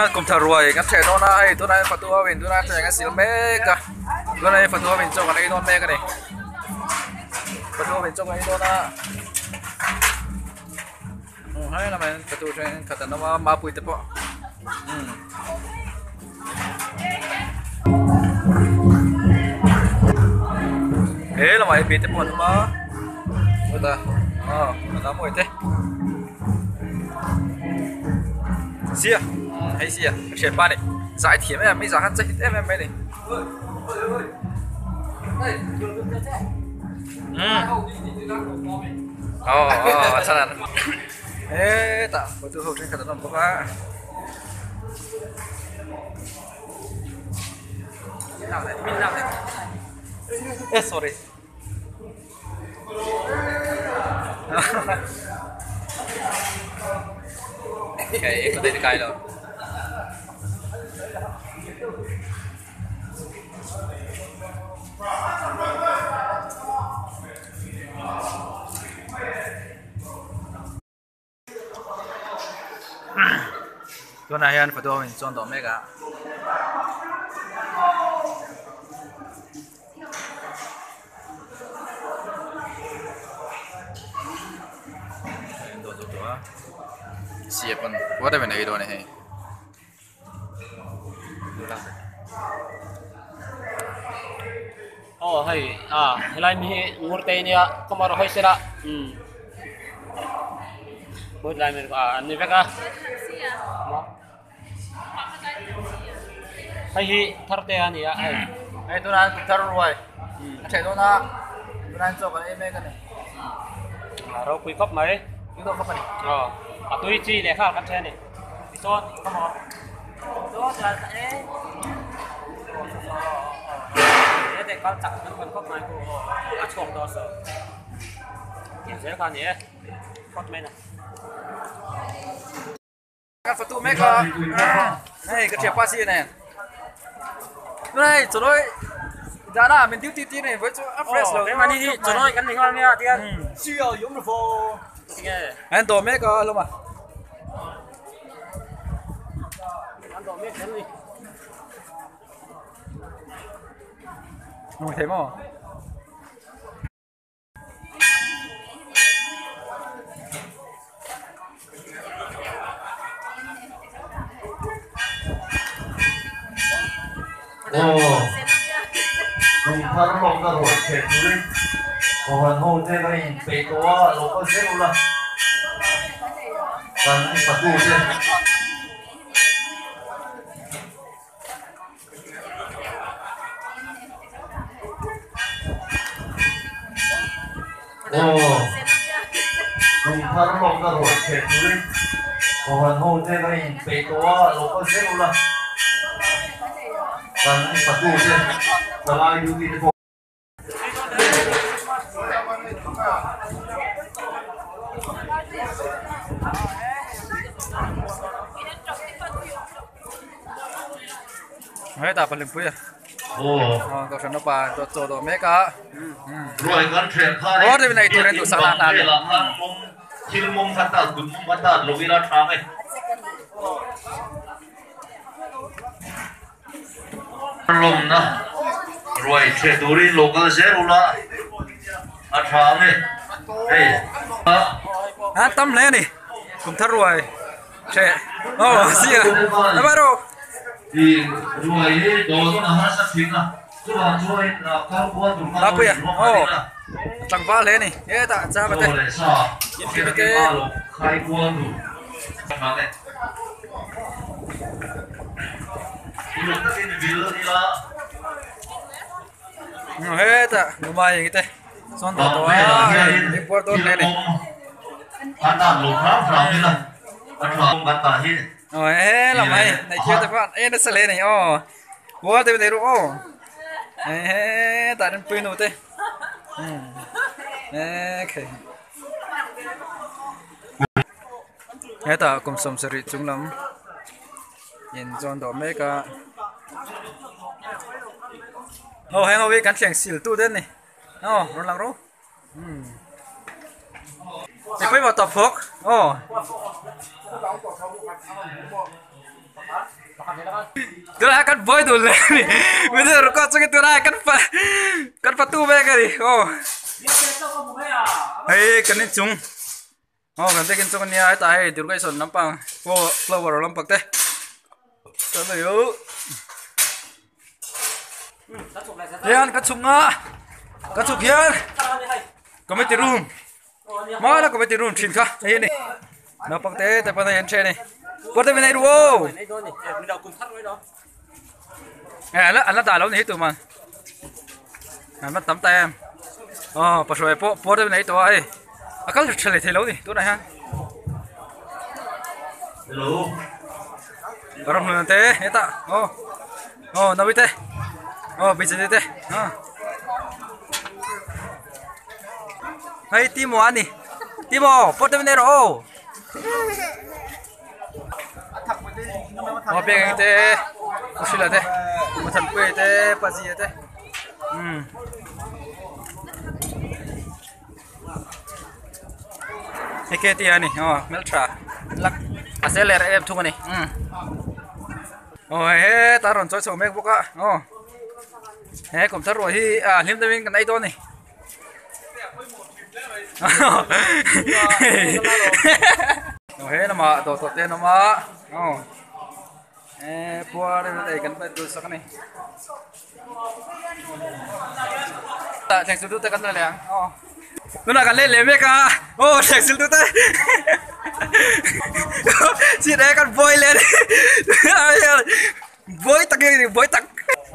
Tunah kum thar ruai kan ṭheh dawn a hei tunah hian fatu ho in tunah thleng a sil mek a tunah hian fatu ho in chaw kan ei dawn mek a ni fatu ho in chaw kan ei dawn a umm he lamah hian fatu thenkhat an awm a mapui te pawh umm. He lamah hian mite pawh an awm a chutah aw a lam hawi te sia hei sia ka thianpa a ni zai thiam em mai zah khan che hit em em mai a ni umm aw aw a chhan hetah hotu ho thenkhat an awm bawk a. Eh sorry. Okay, ikut dari Kylo. Tunah hian photo ho in chuan tawh mek a. Sia pawn whatever nei dawn a ni hei. Aw hei a helai mi hi ngur te nia kawmar hawi sela umm helai mi a an ni vek a hei hi thar te a ni a hei hei tunah hian thar ruai a theih dawn a tunah hian chaw kan ei mek a ni a ropui khawp mai tui deuh khawp a ni aw a tui chi leh nghal kan then a ni. Tichuan come on Kan fatu mek a hei ka thianpa si nen tunah hei chawlawih dana min duty tir a ni vawi chu a fresh lo keimahni hi chawlawih kan ni nghal nia tihian an dawh mek a hlawm a. Hmu thei maw? Aw, kum thar lawmna ruai chhe turin Kohhran ho te ka inpeih tawh a, lo kal zel ula kan fatu te. Aw, kum thar lawmna ruai chhe turin Kohhran ho te ka inpeih tawh a, lo kal zel ula kan fatu te palai duty te pawh. Hetah pahnih a aw kohhran upa chaw chaw dawh mek a Ruai kan ṭhen khan biakinn bang velah khan mawm thil mawm kha tat kut mawm kha tat lo ila ṭhang e. Lawmna ruai ṭheh turin lo kal zel ula a ṭha ang e hei. A tam hle a ni kum thar ruai ṭheh aw sia a va rawh. I ruai hi dawn a harsa thin a chuvang chuan kal kual tur kha Mapuia aw tlangval hle a ni hetah chava te chaw leh sa infiamna te. lo khai kual tur a ṭha ang e. Hetah numa eng te sawn tawh tawh a hei puar dawn hle a ni. Aw he lam hei nei thil te pawh an en nasa hle a ni aw puar te nei ru aw hetah rinpui nu te umm ekhei. Hetah kum 70 chung lam in zawn dawh mek a aw heng ho hi kan thleng sil tu te an ni aw rawn lang rawh umm mipui maw tawp phawk aw. Tunah kan buai dun leh a ni. Video record chungin tunah kan pa kan patu mek a ni. Aw. Hei kan inchung. Aw kan biakin chung ania hetah hei Durgaison lampang flower lampang te. Hian ka chhuk nga ka chhuk hian committee room hmana committee room thin kha hei a ni naupang te te pawn hei an then a ni kawr te min ei ru aw an la dah lo ni hi tuman an va tam ta em aw pahruai pawh puar te min ei tawh a hei a kal tha leh thei lo ni tunah hian. Ram hlun te hetah aw aw nawi te aw bijali te a hei timo a ni timo pawt deuh in ei rawh aw aw pek te hrila te muthanpuia te pazia te umm. Hei ke tih a ni aw hmeltha lak a sel leh em thung a ni umm aw hetah a rawn chawi chho mek bawk a aw he kum thar ruah hi a hlim deuhin kan ei dawn a ni aw he lamah dawh tawh te an awm a aw he puar ei kan pet dul sak a ni. Thleng sil tute kan la leh ang aw tunah kan let leh mek a aw thleng sil tute chit e kan buai leh buai tak hi buai tak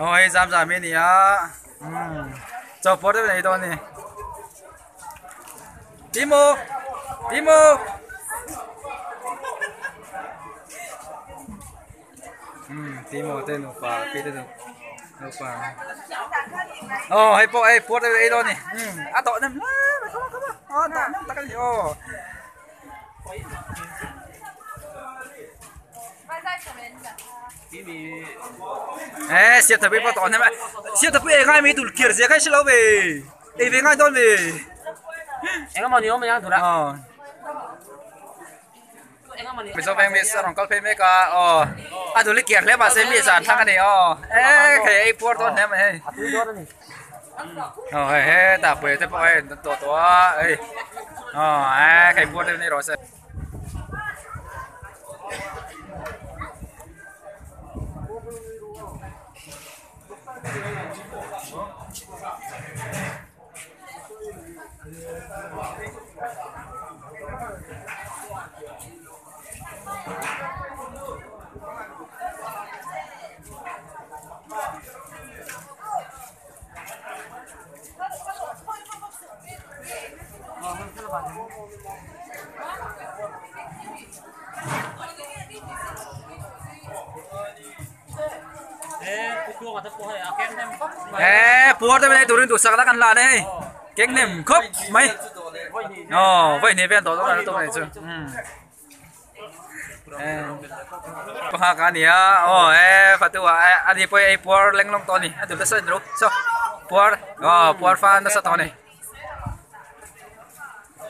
aw hei zam zam hi a ni a chaw pawh deuh nei dawn a ni Timo Timo. Timo te nupa pi te nupa oh hei pawh hei puar deuh ei dawn a ni a dawh nem hle mai khawp a khawp a aw dawh nem tak a ni aw eh siam thapui pawh tawh hnem a siam thapui ei ngai mai dul kiar zia kha i hre lo ve ei ve ngai dawn ve engemaw ni awm a nia aw. Mizo veng miss a rawn kal phei mek a aw a dul hi kiar hle mahse mi zan thlang a ni aw e hei ei puar dawn hle mai hei aw hei hetah pui te pawh hei an tawh tawh a hei aw e hei puar deuh ni rawh se. Eee puar te mai turin duhsak na kan la nei keng hnem khawp mai aw vawi hnih vel tawh dawn a ni chu pakhat a ni a aw e fatu ah a ni pawh ei puar leng lawng tawh a ni a dul nasa a ni lo saw puar aw puar fa nasa tawh a ni.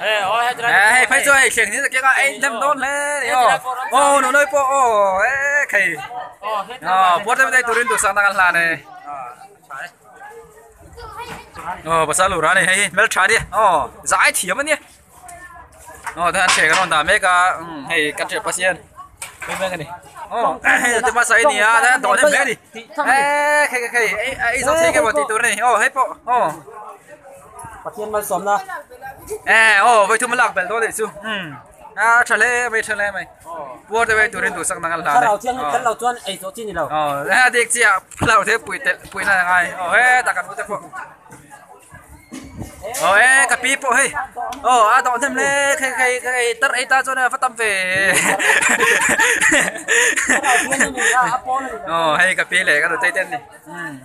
Hei phei chu hei thleng ni tak a ei hnem dawn hle ni aw aw nu noi pawh aw e khei aw puar te mai turin duhsak na kan hlan e aw pasal lura ni hei hmeltha nia aw zai thiam ania aw tihian thleng an rawn dah mek a hei kan hriat pasien mek ani aw hei te hmasa hi nia tihian dawh hnem hle ani e khei khei ei zo thei nge maw tih tur ani aw hei pawh aw. Pathian malsawmna. Eh aw voi thum a lak belh dawn anih chu umm a tha hle mai tha hle mai puar deuh ei turin duhsak na ngal hlan e Thlarau thianghlim tel lo chuan ei tawh chi ni lo. Aw a dik chiah thlarau thianghlim pui telh pui na ngai aw hetah kan ute pawh aw e ka pi pawh hei aw a dawh hnem hle khei khei khei tar ei ta chuan a va tam ve aw hei ka pi leh ka nutei te an ni umm.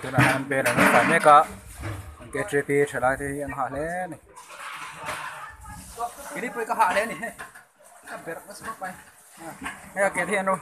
Tunah hian bel an rawn mek a an K T P thalai te hi an hah hle a ni keini pawh hi ka hah hle a ni hei ka berh nasa khawp mai hei a ke te hi an ro.